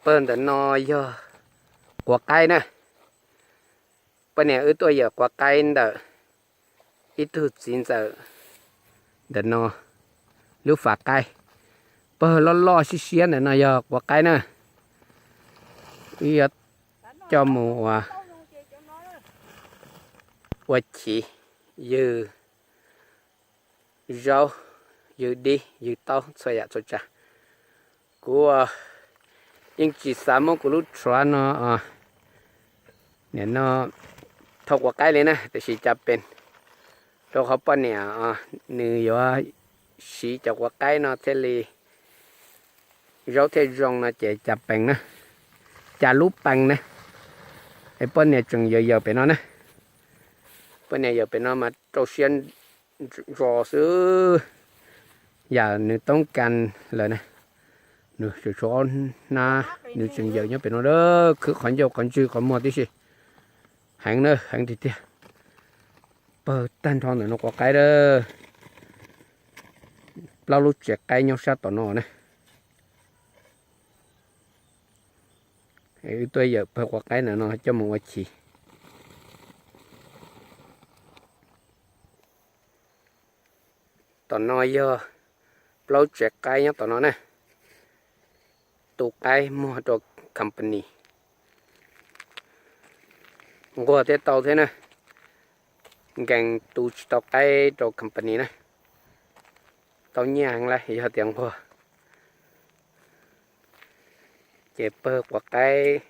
Pawg ntawm no yog quav qaib na. Poj niam wb tuaj yawm quav qaib ntawm ib tug txiv ntxawm ntawm no lub fam qaib. Pawg loj loj siab siab ntawm no yog quav qaib na. Wb yuav coj mus ua, ua chiv, ywg zaub, ywg dib, ywg taub, txhua yam txhua tsav. Kuv yeej tsis xav muab kuv lub tshuav no, nim no thau quav qaib li na, tiam sis cas pes, rau qhov poj niam nws yuav siv cov quav qaib no thiaj li zaub thiaj zoo no ces cas pees na, cas lub pees na. Es poj niam tseem yawm yawm pem no na, poj niam yawm pem no mas rau siab ntso xwb, yam nws toob kas lawm na. Nws tshuav ob hnab, nws tseem yawm nyob pem no, khwb qhov ncauj qhov ntswg qhov muag tib si. Heev na, heev tiag tiag. Pawg tag nrho ntawm no quav qaib a, plaub lub tsev qaib nyob sab tom no na. Wb tuaj yawm pawg quav qaib ntawm no coj mus ua chiv. Tom no yog plaub tsev qaib nyob tom no na, tu qaib muag rau company. Nquag thiab tau thiab na, nkees tu tsis tau qaib rau company na, tau nyiaj heev lawm yog tias nquag. Ces pawg quav qaib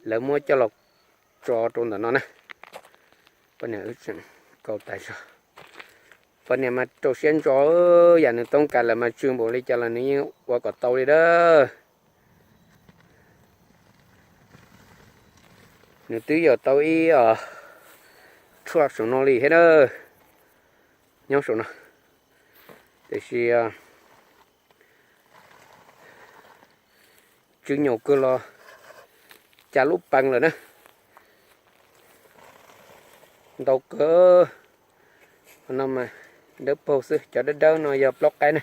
lawv muab coj los tso rau ntawm no na. Poj niam wb tseem kaus tas zog. Poj niam mas rau siab ntso, yam nws toob kas lawm mas tsw npaum li cas los nws yeej ua kom tau li a. Nws twb yawm tau ib tshuaj saum no li thiab na, nyob saum no, tiam sis tsw nyaum kawg los cas lub pees lawm na. Ntau kawg, no mas dawb paug xwb, cov dawb dawb no yog plaub qaib na.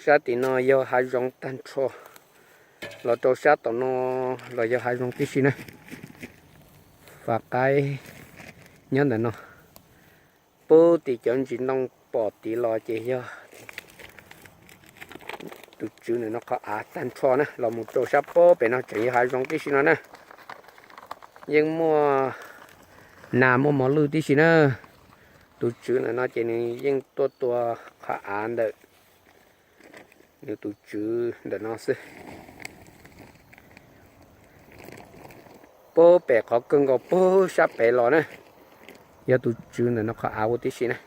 Sab tim no yog hav zoov tag nrho, los rau sab tom no los yog hav zoov tib si na. Fam qaib nyob ntawm no, puag tim cov ntsis ntoo pom tid los ces yog tus tswv ntawm no qhov av tag nrho na, los mus rau sab puag pem no tseem yog hav zoov tib si no na. Yeej muaj nas muaj mos lwj tib si na. Tus tswv ntawm no ces nws yeej tuaj tua qhov av ntawm nws tus tswv ntawm no xwb. Puag pem qhov kawg nkaus puag sab pem los na, yog tus tswv ntawm no qhov av ua tib si na.